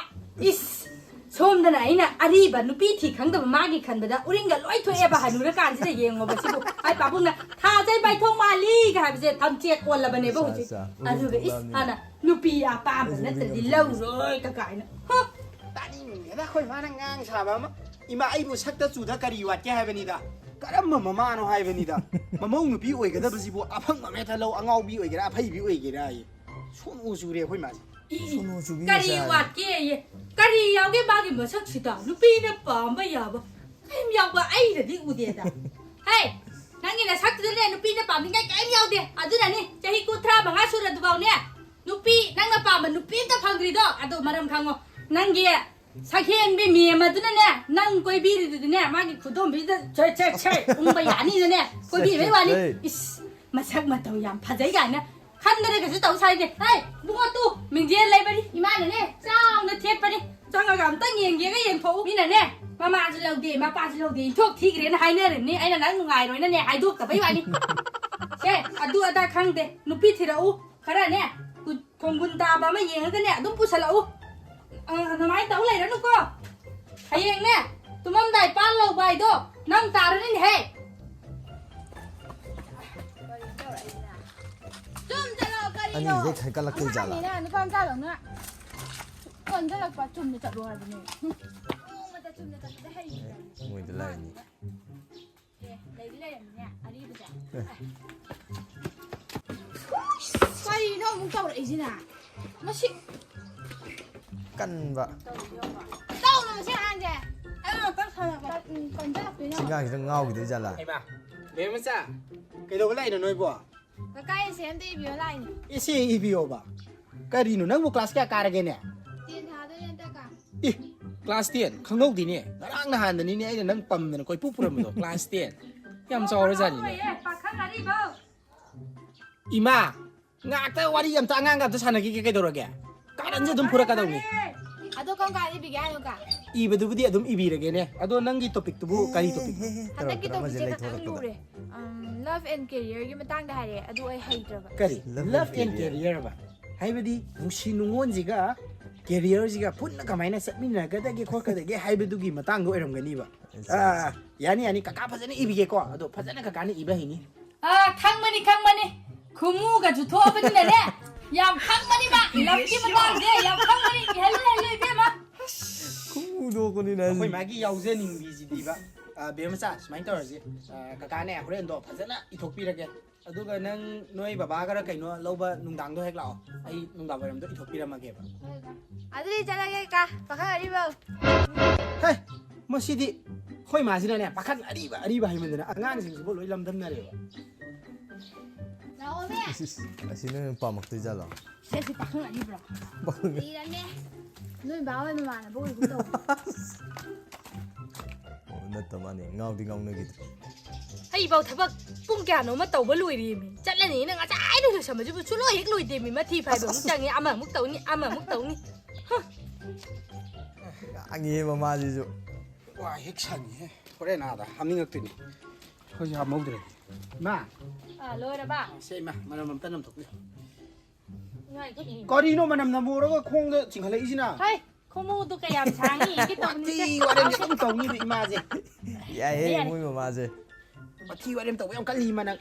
ꯏꯁ, ꯁꯣꯝꯗꯅ ꯑꯩꯅ ꯑꯔꯤꯕ ꯅꯨꯄꯤ ꯊꯤ ꯈꯪꯗꯕ ꯃꯥꯒꯤ ꯈꯟꯕꯗ ꯎꯔꯤꯡꯒ ꯂꯣꯏ ꯊꯣꯛꯑꯦꯕ, ꯍꯅꯨꯔꯀꯥꯟꯁꯤꯗ ꯌꯦꯡꯉꯣꯕ ꯁꯤꯕꯨ꯫ ꯑꯩ ꯄꯥꯕꯨꯡꯅ ꯊꯥꯖꯩ ꯄꯥꯏꯊꯣꯡ ꯃꯥꯜꯂꯤꯒ ꯍꯥꯏꯕꯁꯦ ꯊꯝꯆꯦꯠ ꯑꯣꯜꯂꯕꯅꯦꯕ ꯍꯧꯖꯤꯛ꯫ ꯑꯠꯆꯥ, ꯑꯗꯨꯒ ꯏꯁ, ꯎꯔꯤꯡ ꯊꯣꯛꯂꯕꯅꯤꯅ꯫ ꯍꯥꯟꯅ ꯅꯨꯄꯤ ꯑꯄꯥꯝꯕ ꯑꯩꯁꯨ ꯎꯔꯤꯡ ꯅꯠꯇ꯭ꯔꯗꯤ ꯑꯃ ꯊꯣꯛꯂꯦ꯫ ꯂꯧꯔꯣꯏ ꯀꯀꯥꯏꯅ꯫ ꯍ! ꯇꯥꯅꯤꯡꯗꯦꯗ ꯑꯩꯈꯣꯏ ꯃꯥꯅ ꯉꯥꯡ ꯁꯥꯕ ꯑꯃ꯫ ꯏꯃꯥ, ꯑꯩꯕꯨ ꯁꯛꯇ ꯆꯨꯗ ꯀꯔꯤ ꯋꯥꯠꯀꯦ ꯍꯥꯏꯕꯅꯤꯗ? ꯀꯔꯝꯕ ꯃꯃꯥꯅꯣ ꯍꯥꯏꯕꯅꯤꯗ? ꯃꯃꯧ ꯅꯨꯄꯤ ꯑꯣꯏꯒꯗꯕꯁꯤꯕꯨ ꯑꯐꯪꯕ ꯑꯃ ꯍꯦꯛꯇ ꯂꯧ, ꯑꯉꯥꯎꯕꯤ ꯑꯣꯏꯒꯦꯔꯥ, ꯑꯐꯩꯕꯤ ꯑꯣꯏꯒꯦꯔꯥ ꯑꯌꯦ꯫ ꯁꯣꯅꯣ ꯆꯨꯔꯦ ꯑꯩꯈꯣꯏ ꯃꯥꯁꯦ꯫ ꯏ, ꯏ, ꯁꯣꯅꯣ ꯆꯨꯕꯤ ꯀꯔꯤ ꯃꯆꯥꯅꯤ꯫ ꯋꯥꯠꯀꯦ ꯑꯌꯦ? ꯀꯔꯤ ꯌꯥꯎꯒꯦ ꯃꯥꯒꯤ ꯃꯁꯛꯁꯤꯗ? ꯅꯨꯄꯤꯅ ꯄꯥꯝꯕ ꯌꯥꯕ ꯀꯔꯤꯝ ꯌꯥꯎꯕ ꯑꯩꯅꯗꯤ ꯎꯗꯦꯗ꯫ ꯍꯦ, ꯅꯪꯒꯤ ꯅꯁꯛꯇꯨꯗꯅꯦ ꯅꯨꯄꯤꯅ ꯄꯥꯝꯅꯤꯡꯉꯥꯏ ꯀꯔꯤꯝ ꯌꯥꯎꯗꯦ꯫ ꯑꯗꯨꯅꯅꯤ ꯆꯍꯤ ꯀꯨꯟꯊ꯭ꯔꯥ ꯃꯉꯥ ꯁꯨꯔꯗꯨꯐꯥꯎꯅꯦ ꯅꯨꯄꯤ ꯅꯪꯅ ꯄꯥꯝꯕ ꯅꯨꯄꯤ ꯑꯝꯇ ꯐꯪꯗ꯭ꯔꯤꯗꯣ꯫ ꯑꯗꯣ ꯃꯔꯝ ꯈꯪꯉꯣ꯫ ꯅꯪꯒꯤ ꯁꯛꯍꯦꯟꯕꯤ ꯃꯦꯝ ꯑꯗꯨꯅꯅꯦ, ꯅꯪ ꯀꯣꯏꯕꯤꯔꯤꯗꯨꯗꯤꯅꯦ, ꯃꯥꯒꯤ ꯈꯨꯗꯣꯝꯕꯤꯗ ꯁꯦ, ꯁꯦ, ꯁꯦ, ꯎꯪꯕ ꯌꯥꯅꯤꯅꯅꯦ, ꯀꯣꯏꯕꯤꯕꯩ ꯋꯥꯅꯤ꯫ ꯁꯦ, ꯁꯦ, ꯁꯦ꯫ ꯏꯁ, ꯃꯁꯛ ꯃꯇꯧ ꯌꯥꯝ ꯐꯖꯩ ꯀꯥꯏꯅ ꯈꯟꯗꯅ ꯀꯩꯁꯨ ꯇꯧ ꯁꯥꯏꯅꯦ꯫ ꯍꯩ, ꯏꯕꯨꯡꯉꯣ ꯇꯨ, ꯃꯤꯡꯖꯦꯜ ꯂꯩꯕꯅꯤ, ꯏꯃꯥꯅꯅꯦ, ꯆꯥꯎꯅ ꯊꯦꯠꯄꯅꯤ꯫ ꯆꯪꯉꯒ ꯑꯝꯇꯪ ꯌꯦꯡꯒꯦꯒ ꯌꯦꯡꯊꯣꯛꯎ꯫ ꯃꯤꯅꯅꯦ, ꯃꯃꯥꯁꯨ ꯂꯧꯗꯦ, ꯃꯄꯥꯁꯨ ꯂꯧꯗꯦ, ꯏꯟꯊꯣꯛ ꯊꯤꯈ꯭ꯔꯦꯅ ꯍꯥꯏꯅꯔꯤꯕꯅꯤ꯫ ꯑꯩꯅ ꯅꯪ ꯅꯨꯡꯉꯥꯏꯔꯣꯏꯅꯅꯦ ꯍꯥꯏꯗꯣꯛꯇꯕꯩ ꯋꯥꯅꯤ꯫ ꯁꯦ, ꯑꯗꯨ ꯑꯗꯥ ꯈꯪꯗꯦ, ꯅꯨꯄꯤ ꯊꯤꯔꯛꯎ꯫ ꯈꯔꯅꯦ, ꯀꯨ-, ꯈꯣꯡꯒꯨꯟ ꯇꯥꯕ ꯑꯃ ꯌꯦꯡꯉꯒꯅꯦ, ꯑꯗꯨꯝ ꯄꯨꯁꯜꯂꯛꯎ꯫ ꯑ, ꯑꯗꯨꯃꯥꯏꯅ ꯇꯧ ꯂꯩꯔꯅꯨꯀꯣ꯫ ꯍꯌꯦꯡꯅꯦ, ꯇꯨꯝꯃꯝꯗꯥꯏ ꯄꯥꯟ ꯂꯧꯕ ꯍꯥꯏꯗꯣ ꯅꯪ ꯇꯥꯔꯅꯤꯅꯦꯍꯦ꯫ ꯆꯨꯝ ꯆꯠꯂꯣ, ꯀꯔꯤꯅꯣ? ꯑꯅꯤꯁꯦ ꯈꯥꯏꯀꯠꯂꯛꯇꯣꯏ ꯖꯥꯠꯂꯥ? ꯑꯉꯥꯡꯅꯤꯅ ꯅꯨꯄꯥ ꯃꯆꯥꯗꯧꯅ ꯀꯣꯟꯖꯜꯂꯛꯄ, ꯆꯨꯝꯅ ꯆꯠꯂꯣ ꯍꯥꯏꯕꯅꯦ꯫ ꯅꯣꯡꯃꯇ ꯆꯨꯝꯅ ꯆꯠꯄꯗ ꯍꯩꯔꯤꯕ꯫ ꯃꯣꯏꯗ ꯂꯥꯛꯏꯅꯤ꯫ ꯑꯦ, ꯂꯩꯗꯤ ꯂꯩꯔꯝꯃꯤꯅꯦ, ꯑꯔꯤꯕꯁꯦ꯫ ꯀꯔꯤꯅꯣ ꯑꯃꯨꯛ ꯇꯧꯔꯛꯏꯁꯤꯅ? ꯃꯁꯤ ꯀꯟꯕ꯫ ꯇꯧꯅꯣ ꯃꯁꯤ ꯑꯉꯥꯡꯁꯦ꯫ ꯑꯩ ꯉꯥꯛꯇꯪ ꯁꯥꯟꯅꯕ꯫ ꯎꯝ, ꯀꯟꯖꯜꯂꯛꯇꯣꯏꯅꯦ꯫ ꯁꯤ ꯑꯉꯥꯡꯁꯤꯅ ꯉꯥꯎꯈꯤꯗꯣꯏ ꯖꯥꯠꯂꯥ? ꯍꯩꯃꯥ, ꯕꯦꯝꯃꯆꯥ, ꯀꯩꯗꯧꯕ ꯂꯥꯛꯏꯅꯣ ꯅꯣꯏꯕꯣ? ꯀꯀꯥ, ꯑꯦꯁꯦ ꯑꯝꯇ ꯏꯕꯤꯌꯣ ꯂꯥꯛꯏꯅꯦ꯫ ꯑꯦꯁꯦ ꯏꯕꯤꯌꯣꯕ? ꯀꯔꯤꯅꯣ, ꯅꯪꯕꯨ ꯀ꯭ꯂꯥꯁ ꯀꯌꯥ ꯀꯥꯔꯒꯦꯅꯦ? ꯇꯦꯟ ꯊꯥꯗꯣꯏꯅꯦ ꯍꯟꯗꯛꯀ꯫ ꯑꯦ, ꯀ꯭ꯂꯥꯁ ꯇꯦꯟ? ꯈꯪꯍꯧꯗꯦꯅꯦ꯫ ꯉꯔꯥꯡ ꯅꯍꯥꯟꯗꯅꯤꯅꯦ ꯑꯩꯅ ꯅꯪ ꯄꯝꯗꯅ ꯀꯣꯏꯄꯨ ꯄꯨꯔꯝꯕꯗꯣ, ꯀ꯭ꯂꯥꯁ ꯇꯦꯟ꯫ ꯌꯥꯝ ꯆꯥꯎꯔꯖꯥꯠꯅꯤꯅꯦ꯫ ꯍꯣꯏꯌꯦ, ꯄꯥꯈꯪ ꯑꯔꯤꯕꯧ꯫ ꯏꯃꯥ, ꯉꯥꯛꯇ ꯋꯥꯔꯤ ꯑꯝꯇ ꯑꯉꯥꯡꯒ ꯑꯝꯇ ꯁꯥꯟꯅꯈꯤꯒꯦ ꯀꯩꯗꯧꯔꯒꯦ? ꯀꯥꯔꯟꯁꯦ ꯑꯗꯨꯝ ꯐꯨꯔꯛꯀꯗꯧꯅꯤ꯫ ꯐꯔꯦ, ꯐꯔꯦ꯫ ꯑꯗꯣ ꯀꯔꯝ ꯀꯥꯟꯗ ꯏꯕꯤꯒꯦ ꯍꯥꯏꯅꯣ ꯀꯥ? ꯏꯕꯗꯨꯕꯨꯗꯤ ꯑꯗꯨꯝ ꯏꯕꯤꯔꯒꯦꯅꯦ꯫ ꯑꯗꯣ ꯅꯪꯒꯤ ꯇꯣꯄꯤꯛꯇꯨꯕꯨ ꯀꯔꯤ ꯇꯣꯄꯤꯛꯅꯣ? ꯍꯟꯗꯛꯀꯤ ꯇꯧꯔꯛꯇꯅ ꯑꯃꯁꯦ ꯇꯣꯄꯤꯛꯁꯦ ꯈꯇꯪ ꯂꯩꯊꯣꯔꯛꯄꯗ꯫ ꯂꯨꯔꯦ꯫ ꯂꯚ ꯑꯦꯟ ꯀꯦꯔꯤꯌꯔꯒꯤ ꯃꯇꯥꯡꯗ ꯍꯥꯏꯔꯛꯑꯦ, ꯑꯗꯨ ꯑꯩ ꯍꯩꯇ꯭ꯔꯕ꯫ ꯀꯔꯤ? Love love and and career ꯍꯥꯏꯕ? ꯍꯥꯏꯕꯗꯤ ꯅꯨꯡꯁꯤ ꯅꯨꯡꯉꯣꯟꯁꯤꯒ ꯀꯦꯔꯤꯌꯔꯁꯤꯒ ꯄꯨꯟꯅ ꯀꯃꯥꯏꯅ ꯆꯠꯃꯤꯟꯅꯒꯗꯒꯦ ꯈꯣꯠꯀꯗꯒꯦ ꯍꯥꯏꯕꯗꯨꯒꯤ ꯃꯇꯥꯡꯗ ꯑꯣꯏꯔꯝꯒꯅꯤꯕ꯫ ꯑꯥ, ꯌꯥꯅꯤ ꯌꯥꯅꯤ, ꯀꯀꯥ ꯐꯖꯅ ꯏꯕꯤꯒꯦꯀꯣ꯫ ꯑꯗꯣ ꯐꯖꯅ ꯀꯀꯥꯅ ꯏꯕ ꯍꯩꯅꯤ꯫ ꯑꯥ, ꯈꯪꯕꯅꯤ ꯈꯪꯕꯅꯤ꯫ ꯈꯨꯃꯨꯒꯁꯨ ꯊꯣꯛꯑꯕꯅꯤꯅꯅꯦ, ꯌꯥꯝ ꯈꯪꯕꯅꯤ ꯃꯥ꯫ ꯂꯚꯀꯤ ꯃꯇꯥꯡꯁꯦ ꯌꯥꯝ ꯈꯪꯕꯅꯤ꯫ ꯏꯍꯜꯂꯨ ꯏꯍꯜꯂꯨ ꯏꯕꯦꯝꯃ꯫ ꯈꯨꯃꯨ ꯊꯣꯛꯄꯅꯤꯅ ꯑꯩꯈꯣꯏ ꯃꯥꯒꯤ ꯌꯥꯎꯖꯅꯤꯡꯕꯤꯁꯤꯗꯤꯕ꯫ ꯑ, ꯕꯦꯝꯃꯆꯥ, ꯁꯨꯃꯥꯏꯅ ꯇꯧꯔꯁꯤ꯫ ꯑ, ꯀꯀꯥꯅꯦ ꯍꯣꯔꯦꯟꯗꯣ ꯐꯖꯅ ꯏꯊꯣꯛꯄꯤꯔꯒꯦ꯫ ꯑꯗꯨꯒ ꯅꯪ ꯅꯣꯏ ꯕꯕꯥꯒꯔ ꯀꯩꯅꯣ ꯂꯧꯕ ꯅꯨꯡꯗꯥꯡꯗꯣ ꯍꯦꯛ ꯂꯥꯛꯑꯣ꯫ ꯑꯩ ꯅꯨꯡꯗꯥꯡ ꯋꯥꯏꯔꯝꯗꯣ ꯏꯊꯣꯛꯄꯤꯔꯝꯃꯒꯦꯕ꯫ ꯑꯗꯨꯗꯤ ꯆꯠꯂꯒꯦ ꯀꯥ, ꯄꯥꯈꯪ ꯑꯔꯤꯕꯧ꯫ ꯍꯦ, ꯃꯁꯤꯗꯤ ꯑꯩꯈꯣꯏ ꯃꯥꯁꯤꯅꯅꯦ ꯄꯥꯈꯪ ꯑꯔꯤꯕ ꯑꯔꯤꯕ ꯍꯥꯏꯃꯟꯗꯅ ꯑꯉꯥꯡꯁꯤꯡꯁꯤꯕꯨ ꯂꯣꯏ ꯂꯝꯗꯝꯅꯔꯦꯕ꯫ ꯂꯥꯛꯑꯣꯃꯦ꯫ ꯑꯁꯤ ꯅꯣꯏ ꯄꯥꯝꯃꯛꯇꯣꯏ ꯖꯥꯠꯂꯣ? ꯁꯦ, ꯁꯤ ꯄꯥꯈꯪ ꯑꯔꯤꯕ꯭ꯔꯣ? ꯏꯔꯝꯃꯦ꯫ ꯅꯣꯏ ꯕꯥ ꯍꯣꯏ ꯃꯃꯥꯟꯅꯕ ꯑꯣꯏꯒꯨꯝ ꯇꯧꯕ꯫ ꯑꯣ, ꯅꯠꯇ ꯃꯥꯅꯦ, ꯉꯥꯎꯗꯤ ꯉꯥꯎꯅꯈꯤꯗ꯭ꯔꯦ꯫ ꯑꯩꯐꯥꯎ ꯊꯕꯛ ꯄꯨꯡ ꯀꯌꯥꯅꯣꯃ ꯇꯧꯕ ꯂꯣꯏꯔꯦꯃꯤ꯫ ꯆꯠꯂꯅꯤꯅ ꯉꯁꯥꯏꯗꯩ ꯂꯣꯏꯁꯟꯕꯁꯤꯕꯨ ꯁꯨꯡꯂꯣꯏ ꯍꯦꯛ ꯂꯣꯏꯗꯦꯃꯤ꯫ ꯃꯊꯤ ꯐꯥꯏꯕ ꯑꯃꯨꯛ ꯆꯪꯉꯤ, ꯑꯃ ꯑꯃꯨꯛ ꯇꯧꯅꯤ, ꯑꯃ ꯑꯃꯨꯛ ꯇꯧꯅꯤ꯫ ꯉꯥꯡꯉꯤꯍꯦ ꯃꯃꯥꯁꯤꯁꯨ꯫ ꯋꯥ ꯍꯦꯛ ꯁꯪꯉꯤꯍꯦ꯫ ꯍꯣꯔꯦꯟ ꯑꯥꯗ ꯍꯥꯞꯅꯤꯡꯉꯛꯇꯣꯏꯅꯤ꯫ ꯑꯩꯈꯣꯏꯁꯨ ꯍꯥꯞꯍꯧꯗ꯭ꯔꯦ꯫ ꯏꯃꯥ, ꯑꯥ, ꯂꯣꯏꯔꯕ? ꯁꯦ ꯏꯃꯥ, ꯃꯅꯝ ꯑꯝꯇ ꯅꯝꯊꯣꯛꯄꯤꯌꯨ꯫ ꯏꯃꯥ, ꯏꯈꯨꯠ ꯏ- ꯀꯔꯤꯅꯣ ꯃꯅꯝ ꯅꯝꯃꯨꯔꯒ ꯈꯣꯡꯗ ꯆꯤꯡꯈꯠꯂꯛꯏꯁꯤꯅ? ꯍꯩ, ꯈꯨꯃꯨꯗꯨ ꯀꯌꯥꯝ ꯁꯥꯡꯉꯤ? ꯏꯒꯦ ꯇꯧꯕꯅꯤꯁꯦ꯫ ꯋꯥꯊꯤ ꯋꯥꯔꯦꯝꯁꯦ ꯑꯗꯨꯝ ꯇꯧꯅꯤꯕ ꯏꯃꯥꯁꯦ꯫ ꯌꯥꯏꯍꯦ, ꯌꯥꯔꯦ꯫ ꯃꯣꯏ ꯃꯃꯥꯁꯦ꯫ ꯋꯥꯊꯤ ꯋꯥꯔꯦꯝ ꯇꯧꯕ ꯌꯥꯝ ꯀꯜꯂꯤ ꯏꯃꯥ ꯅꯪ꯫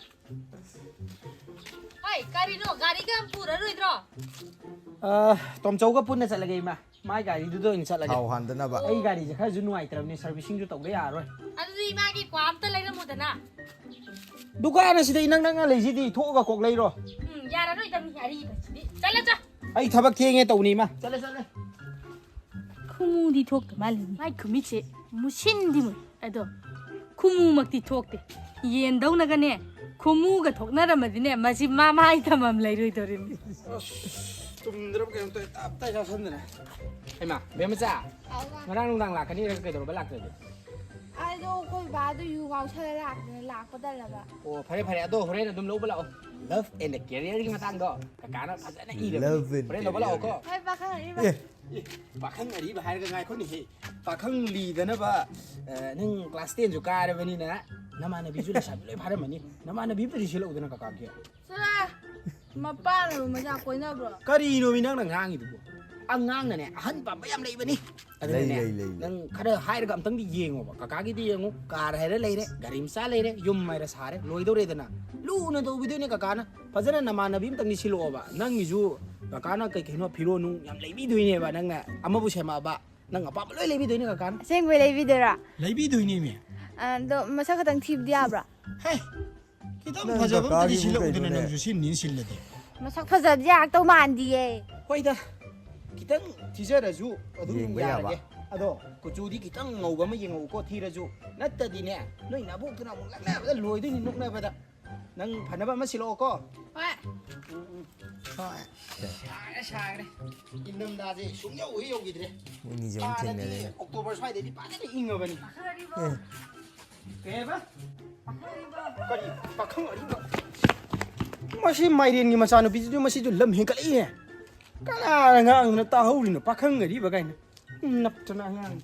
ꯍꯩ, ꯀꯔꯤꯅꯣ? ꯒꯥꯔꯤꯒ ꯑꯃ ꯄꯨꯔꯔꯣꯏꯗ꯭ꯔꯣ? ꯑ, ꯇꯣꯝꯆꯧꯒ ꯄꯨꯟꯅ ꯆꯠꯂꯒꯦ ꯏꯃꯥ꯫ ꯃꯥꯏ ꯒꯥꯔꯤꯗꯨꯗ ꯑꯣꯏꯅ ꯆꯠꯂꯒꯦ꯫ ꯊꯥꯎ ꯍꯥꯟꯗꯅꯕ꯫ ꯑꯩ ꯒꯥꯔꯤꯁꯦ ꯈꯔꯁꯨ ꯅꯨꯡꯉꯥꯏꯇ꯭ꯔꯕꯅꯦ, ꯁꯥꯔꯚꯤꯁꯤꯡꯁꯨ ꯇꯧꯗ ꯌꯥꯔꯔꯣꯏ꯫ ꯑꯗꯨꯗꯤ ꯏꯃꯥꯒꯤ ꯀ꯭ꯋꯥ ꯑꯝꯇ ꯂꯩꯔꯝꯃꯨꯗꯅ꯫ ꯗꯨꯀꯥꯟ ꯑꯁꯤꯗ ꯏꯅꯛ ꯅꯛꯅ ꯂꯩꯁꯤꯗꯤ, ꯊꯣꯛꯑꯒ ꯀꯣꯛ ꯂꯩꯔꯣ꯫ ꯎꯝ, ꯌꯥꯔꯔꯣꯏꯗ ꯃꯤ ꯑꯔꯤꯕꯁꯤꯗꯤ꯫ ꯆꯠꯂ ꯆꯠ꯫ ꯑꯩ ꯊꯕꯛ ꯊꯦꯡꯉꯦ ꯇꯧꯅꯤ ꯏꯃꯥ꯫ ꯆꯠꯂꯦ ꯆꯠꯂꯦ꯫ ꯈꯨꯃꯨꯗꯤ ꯊꯣꯛꯇ ꯃꯥꯜꯂꯤ꯫ ꯃꯥꯏ ꯈꯨꯃꯤꯠꯁꯦ ꯃꯨꯁꯤꯟꯗꯤ ꯃꯨꯏ꯫ ꯑꯗꯣ ꯈꯨꯃꯨꯃꯛꯇꯤ ꯊꯣꯛꯇꯦ꯫ ꯌꯦꯟꯗꯧꯅꯒꯅꯦ ꯈꯨꯃꯨꯒ ꯊꯣꯛꯅꯔꯝꯃꯗꯤꯅꯦ ꯃꯁꯤ ꯃꯃꯥꯏ ꯊꯝꯐꯝ ꯂꯩꯔꯣꯏꯗꯧꯔꯤꯕꯅꯤ꯫ ꯑꯁ, ꯆꯨꯝꯗ꯭ꯔꯕ ꯀꯩꯅꯣꯝ ꯇꯧꯔꯦ꯫ ꯇꯞ ꯇꯥꯏ ꯆꯥꯁꯟꯗꯅ꯫ ꯍꯩꯃꯥ, ꯕꯦꯝꯃꯆꯥ, ꯑꯧꯒ꯫ ꯉꯔꯥꯡ ꯅꯨꯡꯗꯥꯡ ꯂꯥꯛꯀꯅꯤ ꯍꯥꯏꯔꯒ ꯀꯩꯗꯧꯔꯕ ꯂꯥꯛꯇ꯭ꯔꯗꯤ? ꯑꯩꯗꯣ ꯑꯩꯈꯣꯏ ꯕꯥꯗꯣ ꯌꯨ ꯉꯥꯎꯁꯜꯂ ꯂꯥꯛꯇꯅ ꯂꯥꯛꯄ ꯇꯜꯂꯕ꯫ ꯑꯣ, ꯐꯔꯦ ꯐꯔꯦ, ꯑꯗꯣ ꯍꯣꯔꯦꯟ ꯑꯗꯨꯝ ꯂꯧꯕ ꯂꯥꯛꯑꯣ꯫ ꯂꯚ ꯑꯦꯟ ꯀꯦꯔꯤꯌꯔꯒꯤ ꯃꯇꯥꯡꯗꯣ ꯀꯀꯥꯅ ꯐꯖꯅ ꯏꯔꯕꯅꯤ꯫ Love and ꯍꯣꯔꯦꯟ ꯂꯧꯕ ꯂꯥꯛꯑꯣꯀꯣ꯫ ꯍꯣꯏ, ꯄꯥꯈꯪ ꯑꯔꯤꯕ꯫ ꯑꯦ, ꯑꯦ, ꯄꯥꯈꯪ ꯑꯔꯤꯕ ꯍꯥꯏꯔꯒ ꯉꯥꯏꯈꯣꯅꯦꯍꯦ꯫ ꯄꯥꯈꯪ ꯂꯤꯗꯅꯕ, ꯑ, ꯅꯪ class ten ꯁꯨ ꯀꯥꯔꯕꯅꯤꯅ ꯅꯃꯥꯟꯅꯕꯤꯁꯨ ꯂꯩꯁꯥꯕꯤ ꯂꯣꯏ ꯐꯥꯔꯝꯃꯅꯤ꯫ ꯅꯃꯥꯟꯅꯕꯤ ꯑꯝꯇ ꯁꯤꯜꯂꯛꯎꯗꯅ ꯀꯀꯥꯒꯤ꯫ ꯆꯠꯂꯣꯍꯦ! ꯃꯄꯥꯅꯕꯨ ꯃꯆꯥ ꯀꯣꯏꯅꯕ꯭ꯔꯣ? ꯀꯔꯤꯅꯣꯃꯤ ꯅꯪꯅ ꯉꯥꯡꯉꯤꯗꯨꯕꯣ? ꯑꯉꯥꯡꯅꯅꯦ ꯑꯍꯟ ꯄꯥꯝꯕ ꯌꯥꯝ ꯂꯩꯕꯅꯤ꯫ ꯑꯗꯨꯅꯅꯦ, ꯂꯩ, ꯂꯩ, ꯂꯩ꯫ ꯅꯪ ꯈꯔ ꯍꯥꯏꯔꯒ ꯑꯝꯇꯪꯗꯤ ꯌꯦꯡꯉꯣꯕ꯫ ꯀꯀꯥꯒꯤꯗꯤ ꯌꯦꯡꯉꯨ, car ꯍꯥꯏꯔ ꯂꯩꯔꯦ, ꯒꯥꯔꯤ ꯃꯆꯥ ꯂꯩꯔꯦ, ꯌꯨꯝ ꯍꯥꯏꯔ ꯁꯥꯔꯦ, ꯂꯣꯏꯗꯧꯔꯦꯗꯅ꯫ ꯂꯨꯅ ꯇꯧꯕꯤꯗꯣꯏꯅꯦ ꯀꯀꯥꯅ꯫ ꯐꯖꯅ ꯅꯃꯥꯟꯅꯕꯤ ꯑꯝꯇꯪꯗꯤ ꯁꯤꯜꯂꯛꯑꯣꯕ꯫ ꯅꯪꯒꯤꯁꯨ ꯀꯀꯥꯅ ꯀꯩ ꯀꯩꯅꯣ ꯐꯤꯔꯣꯟ ꯅꯨꯡ ꯌꯥꯝ ꯂꯩꯕꯤꯗꯣꯏꯅꯦꯕ꯫ ꯅꯪꯅ ꯑꯃꯕꯨ ꯁꯦꯝꯃꯛꯑꯕ, ꯅꯪ ꯑꯄꯥꯝꯕ ꯂꯣꯏ ꯂꯩꯕꯤꯗꯣꯏꯅꯦ ꯀꯀꯥꯅ꯫ ꯑꯁꯦꯡꯕꯩ ꯂꯩꯕꯤꯗꯣꯏꯔꯥ? ꯂꯩꯕꯤꯗꯣꯏꯅꯦꯃꯤ꯫ ꯑꯗꯣ ꯃꯁꯛ ꯈꯛꯇꯪ ꯊꯤꯕꯗꯤ ꯌꯥꯕ꯭ꯔꯥ? ꯍꯦ, ꯈꯤꯇꯪ ꯅꯪ ꯐꯖꯕ ꯑꯝꯇꯗꯤ ꯀꯀꯥꯒꯤꯕꯨ ꯁꯤꯜꯂꯛꯎꯗꯅ ꯀꯩꯅꯣꯅꯦ? ꯅꯪꯁꯨ ꯁꯤꯟꯅꯤ ꯁꯤꯜꯂꯗꯤ꯫ ꯃꯁꯛ ꯐꯖꯕꯗꯤ ꯌꯥꯔꯛꯇꯧ ꯃꯥꯟꯗꯤꯌꯦ꯫ ꯍꯣꯏꯗ, ꯈꯤꯇꯪ ꯊꯤꯖꯔꯁꯨ ꯑꯗꯨꯝ ꯌꯦꯡꯕ ꯌꯥꯕ꯫ ꯌꯥꯔꯒꯦ꯫ ꯑꯗꯣ ꯀꯨꯆꯨꯗꯤ ꯈꯤꯇꯪ ꯉꯧꯕ ꯑꯃ ꯌꯦꯡꯉꯛꯎꯀꯣ, ꯊꯤꯔꯁꯨ꯫ ꯅꯠꯇꯗꯤꯅꯦ, ꯅꯣꯏ ꯅꯕꯣꯛꯇꯨꯅ ꯑꯃꯨꯛ ꯂꯛꯅꯕꯗ ꯂꯣꯏꯗꯣꯏꯅꯤ ꯅꯣꯛꯅꯕꯗ꯫ ꯅꯪ ꯐꯅꯕ ꯑꯃ ꯁꯤꯜꯂꯛꯑꯣꯀꯣ꯫ ꯍꯣꯏ꯫ ꯎꯝ, ꯎꯝ꯫ ꯍꯣꯏ꯫ ꯁꯥꯔꯦ, ꯁꯥꯔꯦ꯫ ꯏꯪꯊꯝꯊꯥꯁꯦ ꯁꯨꯡꯌꯧ ꯍꯦꯛ ꯌꯧꯈꯤꯗ꯭ꯔꯦ꯫ ꯃꯣꯏꯅꯤꯁꯦ ꯑꯃꯨꯛ ꯍꯥꯟꯅꯗꯤ ꯊꯦꯡꯅꯔꯦꯅꯦ꯫ ꯑꯣꯛꯇꯣꯕꯔ ꯁ꯭ꯋꯥꯏꯗꯩꯗꯤ ꯐꯖꯅ ꯏꯪꯉꯕꯅꯤ꯫ ꯑꯦ꯫ ꯀꯩ ꯍꯥꯏꯕ? ꯀꯔꯤ? ꯄꯥꯈꯪ ꯑꯔꯤꯕ? ꯃꯁꯤ ꯃꯥꯏꯔꯦꯟꯒꯤ ꯃꯆꯥꯅꯨꯄꯤꯁꯤꯁꯨ ꯃꯁꯤꯁꯨ ꯂꯝ ꯍꯦꯟꯒꯠꯂꯛꯏꯍꯦ꯫ ꯀꯅꯥꯅ ꯉꯥꯡꯗꯅ ꯇꯥꯍꯧꯔꯤꯅꯣ? ꯄꯥꯈꯪ ꯑꯔꯤꯕ ꯀꯥꯏꯅ꯫ ꯅꯞꯇꯅ ꯑꯉꯥꯡ꯫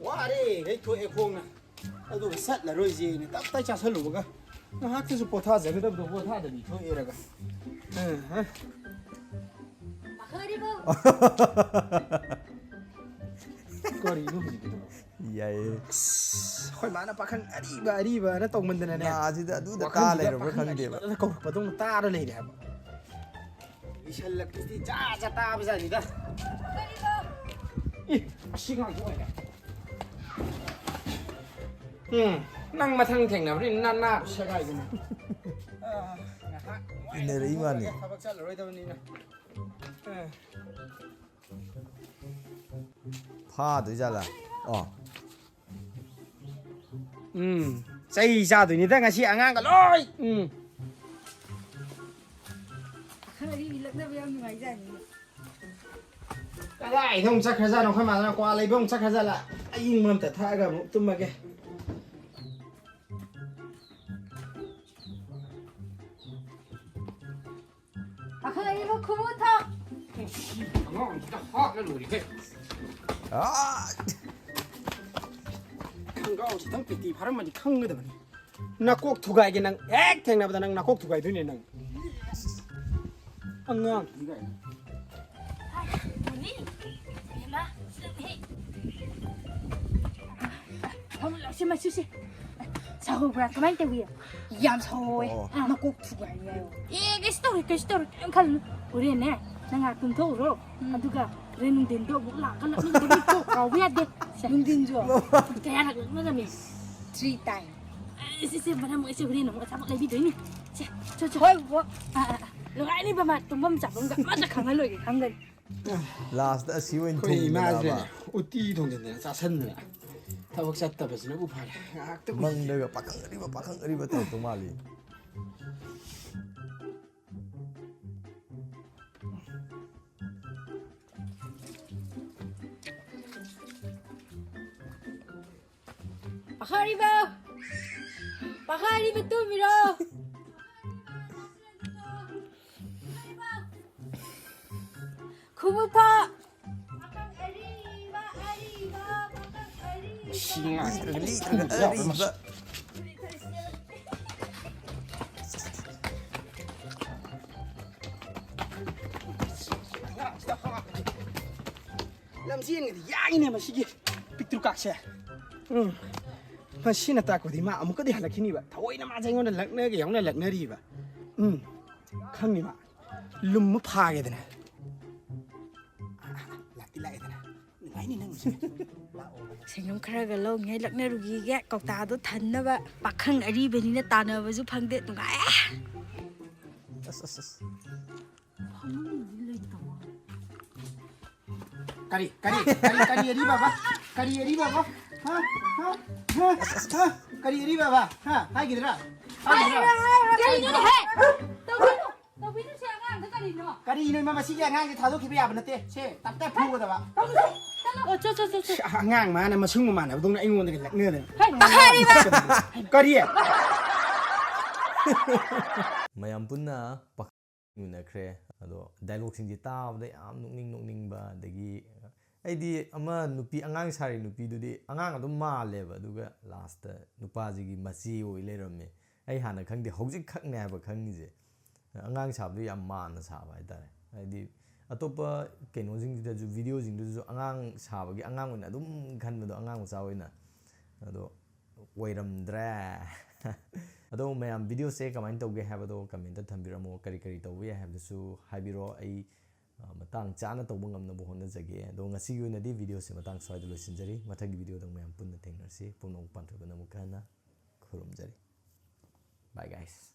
ꯋꯥꯔꯦ, ꯂꯩꯊꯣꯛꯑꯦ ꯈꯣꯡꯅ꯫ ꯑꯗꯨꯒ ꯆꯠꯂꯔꯣꯏꯁꯦꯅ ꯇꯞ ꯇꯥꯏ ꯆꯥꯁꯜꯂꯨꯕꯒ ꯉꯥꯏꯍꯥꯛꯇꯁꯨ ꯄꯣꯊꯥꯖꯒꯗꯕꯗꯣ ꯄꯣꯊꯥꯗꯕꯤ ꯊꯣꯛꯑꯦꯔꯒ꯫ ꯑ, ꯑ꯫ ꯀꯔꯤꯅꯣ ꯍꯧꯖꯤꯛꯀꯤꯗꯨꯕꯣ? ꯌꯥꯏꯌꯦ꯫ ꯑꯁ, ꯑꯩꯈꯣꯏ ꯃꯥꯅ ꯄꯥꯈꯪ ꯑꯔꯤꯕ ꯑꯔꯤꯕꯅ ꯇꯧꯃꯟꯗꯅꯅꯦ꯫ ꯉꯥꯁꯤꯗ ꯑꯗꯨꯗ ꯇꯥ ꯋꯥꯈꯜꯁꯤꯗ ꯂꯩꯔꯕ꯭ꯔꯥ ꯄꯥꯈꯪ ꯈꯪꯗꯦꯕ꯫ ꯑꯔꯤꯕꯅ ꯀꯧꯔꯛꯄꯗꯧꯅ ꯇꯥꯔ ꯂꯩꯔꯦ ꯍꯥꯏꯕ꯫ ꯏꯁꯜꯂꯛꯄꯁꯤꯗꯤ ꯖꯥ ꯖꯥ ꯇꯥꯕꯖꯥꯠꯅꯤꯗ꯫ ꯏ, ꯑꯁꯤ ꯉꯥꯛꯇ ꯑꯣꯏꯔꯦ꯫ ꯎꯝ, ꯅꯪ ꯃꯊꯪ ꯊꯦꯡꯅꯕꯅꯤ ꯅꯅꯥ ꯁꯦꯒꯥꯏꯗꯅ꯫ ꯑ, ꯉꯥꯏꯍꯥꯛ ꯏꯟꯅꯔꯛꯏ ꯃꯥꯅꯤ꯫ ꯊꯕꯛ ꯆꯠꯂꯔꯣꯏꯗꯕꯅꯤꯅ꯫ ꯑ꯫ ꯐꯥꯗꯣꯏ ꯖꯥꯠꯂꯥ? ꯑꯣ꯫ ꯎꯝ, ꯆꯩ ꯆꯥꯗꯣꯏꯅꯤꯗ ꯉꯁꯤ ꯑꯉꯥꯡꯒ ꯂꯣꯏ꯫ ꯎꯝ꯫ ꯄꯥꯈꯪ ꯑꯔꯤꯕꯤ ꯂꯛꯅꯕ ꯌꯥꯝ ꯅꯨꯡꯉꯥꯏꯖꯥꯠꯅꯤꯅꯦ꯫ ꯀꯗꯥꯏꯗ ꯑꯃꯨꯛ ꯆꯠꯈ꯭ꯔꯖꯥꯠꯅꯣ? ꯑꯩꯈꯣꯏ ꯃꯥꯗꯅ ꯀ꯭ꯋꯥ ꯂꯩꯕ ꯑꯃꯨꯛ ꯆꯠꯈ꯭ꯔꯖꯥꯠꯂꯥ? ꯑꯌꯤꯡꯕ ꯑꯝꯇ ꯊꯛꯑꯒ ꯑꯃꯨꯛ ꯇꯨꯝꯃꯒꯦ꯫ ꯄꯥꯈꯪ ꯑꯔꯤꯕ ꯈꯨꯃꯨ ꯊꯛ꯫ ꯑꯉꯥꯡꯁꯤꯗ ꯍꯥꯠꯂ ꯂꯣꯏꯔꯦꯍꯦ꯫ ꯑꯥ! ꯈꯪꯒꯥꯎꯁꯤꯗꯪ ꯄꯦꯇꯤ ꯐꯥꯔꯝꯃꯗꯤ ꯈꯪꯒꯗꯕꯅꯤ꯫ ꯅꯀꯣꯛ ꯊꯨꯒꯥꯏꯒꯦ ꯅꯪ꯫ ꯍꯦꯛ ꯊꯦꯡꯅꯕꯗ ꯅꯪ ꯅꯀꯣꯛ ꯊꯨꯒꯥꯏꯗꯣꯏꯅꯦ ꯅꯪ꯫ ꯑꯉꯥꯡ ꯊꯨꯒꯥꯏ꯫ ꯃꯣꯅꯤ, ꯏꯕꯦꯝꯃ, ꯁꯤꯗꯅꯦ꯫ ꯐꯝꯃꯨ ꯂꯥꯎꯁꯦ, ꯃꯁꯨꯁꯦ꯫ ꯁꯥꯍꯧꯕ꯭ꯔꯥ? ꯀꯃꯥꯏꯅ ꯇꯧꯏ? ꯌꯥꯝ ꯁꯥꯍꯧꯋꯦ꯫ ꯑꯣ꯫ ꯑꯥ꯫ ꯃꯀꯣꯛ ꯊꯨꯒꯥꯏ ꯍꯥꯏꯌꯣ꯫ ꯑꯦ, ꯀꯩꯁꯨ ꯇꯧꯔꯣꯏ, ꯀꯩꯁꯨ ꯇꯧꯔꯣꯏ, ꯀꯩꯝ ꯈꯜꯂꯨꯅꯨ꯫ ꯍꯣꯔꯦꯟꯅꯦ, ꯅꯪ ꯉꯥꯏꯍꯥꯛ ꯇꯨꯝꯊꯣꯛꯎꯔꯣ꯫ ꯎꯝ꯫ ꯑꯗꯨꯒ ꯍꯣꯔꯦꯟ ꯅꯨꯡꯊꯤꯟꯗꯣ ꯑꯃꯨꯛ ꯂꯥꯛꯑꯒ ꯂꯛꯅꯒꯗꯕꯅꯤ, ꯀꯣꯛ ꯀꯥꯎꯕ ꯌꯥꯗꯦ꯫ ꯁꯦ꯫ ꯅꯨꯡꯊꯤꯟꯁꯨ? ꯀꯌꯥꯔꯛ ꯂꯛꯅꯒꯅꯤ? Three time꯫ ꯑꯦ, ꯁꯦ, ꯁꯦ, ꯃꯔꯝ ꯃꯣꯛꯑꯦ, ꯁꯦ, ꯍꯣꯔꯦꯟ ꯑꯃꯨꯛ ꯑꯆꯥꯄꯣꯠ ꯂꯩꯕꯤꯗꯣꯏꯅꯤ꯫ ꯁꯦ, ꯆꯣ, ꯆꯣ꯫ ꯍꯣꯏ, ꯕꯣ꯫ ꯑꯥ, ꯑꯥ, ꯑꯥ꯫ ꯅꯨꯡꯉꯥꯏꯅꯤꯕ ꯃꯥ, ꯇꯨꯝꯐꯝ ꯆꯥꯐꯝꯒ ꯑꯃꯠꯇ ꯈꯪꯍꯜꯂꯣꯏꯒꯦ, ꯈꯪꯒꯅꯤ꯫ Last ꯑꯁꯤ ꯑꯣꯏꯅ ꯑꯩꯈꯣꯏ ꯊꯣꯡꯗꯅꯕ꯫ ꯏꯃꯥꯁꯤꯅꯅꯦ ꯎꯇꯤ ꯊꯣꯡꯖꯤꯟꯗꯅ ꯆꯥꯁꯟꯗꯅ ꯊꯕꯛ ꯆꯠꯇꯕꯁꯤꯅꯕꯨ ꯐꯔꯦ꯫ ꯉꯥꯏꯍꯥꯛꯇ ꯎꯏꯒꯦ꯫ ꯃꯪꯗꯒ ꯄꯥꯈꯪ ꯑꯔꯤꯕ, ꯄꯥꯈꯪ ꯑꯔꯤꯕ ꯇꯧꯔꯛꯇꯧ ꯃꯥꯜꯂꯤ꯫ ꯄꯥꯈꯪ ꯑꯔꯤꯕ! ꯄꯥꯈꯪ ꯑꯔꯤꯕ ꯇꯨꯝꯃꯤꯔꯣ? ꯈꯨꯃꯨꯊꯥ! ꯃꯁꯤ ꯑꯉꯥꯡꯁꯦ ꯂꯤꯗ꯭ꯔꯒ ꯂꯤꯗ꯭ꯔꯒ ꯌꯥꯎꯕ ꯑꯔꯤꯕ꯫ ꯃꯁꯤ꯫ ꯂꯝꯖꯦꯟꯒꯗꯤ ꯌꯥꯡꯉꯤꯅꯦ ꯃꯁꯤꯒꯤ ꯄꯤꯛꯇ꯭ꯔꯨ ꯀꯥꯛꯁꯦ꯫ ꯎꯝ꯫ ꯃꯁꯤꯅ ꯇꯥꯛꯄꯗꯤ ꯃꯥ ꯑꯃꯨꯛꯀꯗꯤ ꯍꯜꯂꯛꯈꯤꯅꯤꯕ꯫ ꯊꯑꯣꯏꯅ ꯃꯥꯁꯦ ꯑꯩꯉꯣꯟꯗ ꯂꯛꯅꯒꯦ ꯌꯥꯎꯅ ꯂꯛꯅꯔꯤꯕ꯫ ꯎꯝ꯫ ꯈꯪꯅꯤ ꯃꯥ꯫ ꯂꯨꯝꯃ ꯐꯥꯒꯦꯗꯅ꯫ ꯂꯥꯛꯇꯤ ꯂꯥꯛꯑꯦꯗꯅ꯫ ꯅꯨꯡꯉꯥꯏꯅꯤ ꯅꯪꯒꯤꯁꯦ꯫ ꯁꯦꯟꯗꯣꯡ ꯈꯔꯒ ꯂꯧꯉꯩ ꯂꯛꯅꯔꯨꯈꯤꯒꯦ꯫ ꯀꯧꯇꯥꯗꯣ ꯊꯟꯅꯕ꯫ ꯄꯥꯈꯪ ꯑꯔꯤꯕꯅꯤꯅ ꯇꯥꯟꯅꯕꯁꯨ ꯐꯪꯗꯦ꯫ ꯅꯨꯡꯉꯥꯏꯌꯦ꯫ ꯑꯁ, ꯑꯁ, ꯑꯁ꯫ ꯐꯃꯨꯡꯗꯤ ꯂꯩꯇꯕ꯫ ꯀꯔꯤ, ꯀꯔꯤ, ꯀꯔꯤ, ꯀꯔꯤ ꯑꯔꯤꯕꯕ? ꯀꯔꯤ ꯑꯔꯤꯕꯕ? ꯍꯥ? ꯍꯥ? ꯍꯥ? ꯀꯔꯤ ꯑꯔꯤꯕꯕ? ꯍꯥ? ꯍꯥꯏꯈꯤꯗ꯭ꯔꯥ? ꯍꯥꯏꯈꯤꯗ꯭ꯔꯥ? ꯀꯔꯤꯅꯣꯅꯦꯍꯦ? ꯇꯧꯕꯤꯅꯨ, ꯇꯧꯕꯤꯅꯨ ꯁꯤ ꯑꯉꯥꯡꯗ ꯀꯔꯤꯅꯣ? ꯀꯔꯤꯅꯣ ꯏꯃꯥ, ꯃꯁꯤꯒꯤ ꯑꯉꯥꯡꯁꯦ ꯊꯥꯗꯣꯛꯈꯤꯕ ꯌꯥꯕ ꯅꯠꯇꯦ꯫ ꯁꯦ, ꯇꯞ ꯇꯞ ꯐꯨꯒꯗꯕ꯫ ꯇꯧꯕꯤꯅꯨ, ꯆꯠꯂꯣ꯫ ꯑꯣ, ꯆꯣ, ꯆꯣ, ꯆꯣ, ꯆꯣ꯫ ꯑꯁ, ꯑꯉꯥꯡ ꯃꯥꯅ ꯃꯁꯨꯡ ꯃꯃꯥꯟꯅꯕꯗꯧꯅ ꯑꯩꯉꯣꯟꯗꯒ ꯂꯛꯅꯗꯅ꯫ ꯍꯩ, ꯄꯥꯈꯪ ꯑꯔꯤꯕ! ꯀꯔꯤ? ꯃꯌꯥꯝ ꯄꯨꯟꯅ ꯎꯅꯈ꯭ꯔꯦ꯫ ꯑꯗꯣ ꯗꯥꯏꯂꯣꯛꯁꯤꯡꯁꯦ ꯇꯥꯕꯗ ꯌꯥꯝ ꯅꯣꯛꯅꯤꯡ ꯅꯣꯛꯅꯤꯡꯕ, ꯑꯗꯒꯤ ꯑꯩꯗꯤ ꯑꯃ ꯅꯨꯄꯤ, ꯑꯉꯥꯡ ꯁꯥꯔꯤ ꯅꯨꯄꯤꯗꯨꯗꯤ ꯑꯉꯥꯡ ꯑꯗꯨꯝ ꯃꯥꯜꯂꯦꯕ, ꯑꯗꯨꯒ ꯂꯥꯁꯇ ꯅꯨꯄꯥꯁꯤꯒꯤ ꯃꯆꯦ ꯑꯣꯏ ꯂꯩꯔꯝꯃꯦ꯫ ꯑꯩ ꯍꯥꯟꯅ ꯈꯪꯗꯦ, ꯍꯧꯖꯤꯛ ꯈꯛꯅꯦ ꯍꯥꯏꯕ ꯈꯪꯉꯤꯁꯦ꯫ ꯑꯉꯥꯡ ꯁꯥꯕꯗꯨ ꯌꯥꯝ ꯃꯥꯟꯅ ꯁꯥꯕ ꯍꯥꯏꯇꯥꯔꯦ꯫ ꯍꯥꯏꯗꯤ ꯑꯇꯣꯞꯄ ꯀꯩꯅꯣꯁꯤꯡꯗꯨꯗꯁꯨ, ꯚꯤꯗꯤꯑꯣꯁꯤꯡꯗꯨꯗꯁꯨ ꯑꯉꯥꯡ ꯁꯥꯕꯒꯤ, ꯑꯉꯥꯡ ꯑꯣꯏꯅ ꯑꯗꯨꯝ ꯈꯟꯕꯗꯣ, ꯑꯉꯥꯡ ꯃꯆꯥ ꯑꯣꯏꯅ꯫ ꯑꯗꯣ ꯑꯣꯏꯔꯝꯗ꯭ꯔꯦ꯫ ꯑꯗꯣ ꯃꯌꯥꯝ, ꯚꯤꯗꯤꯑꯣꯁꯦ ꯀꯃꯥꯏꯅ ꯇꯧꯒꯦ ꯍꯥꯏꯕꯗꯣ ꯀꯃꯦꯟꯇ ꯊꯝꯕꯤꯔꯝꯃꯣ꯫ ꯀꯔꯤ ꯀꯔꯤ ꯇꯧꯕ ꯌꯥꯏ ꯍꯥꯏꯕꯗꯨꯁꯨ ꯍꯥꯏꯕꯤꯔꯣ꯫ ꯑꯩ ꯑ, ꯃꯇꯥꯡ ꯆꯥꯅ ꯇꯧꯕ ꯉꯝꯅꯕ ꯍꯣꯠꯅꯖꯒꯦ꯫ ꯑꯗꯣ ꯉꯁꯤꯒꯤ ꯑꯣꯏꯅꯗꯤ ꯚꯤꯗꯤꯑꯣꯁꯦ ꯃꯇꯥꯡ ꯁ꯭ꯋꯥꯏꯗ ꯂꯣꯏꯁꯤꯟꯖꯔꯤ꯫ ꯃꯊꯪꯒꯤ ꯚꯤꯗꯤꯑꯣꯗ ꯃꯌꯥꯝ ꯄꯨꯟꯅ ꯊꯦꯡꯅꯔꯁꯤ꯫ ꯄꯨꯝꯅꯃꯛ ꯄꯥꯟꯊꯣꯏꯕꯅ ꯑꯃꯨꯛꯀ ꯍꯟꯅ ꯈꯨꯔꯨꯝꯖꯔꯤ꯫ Bye guys꯫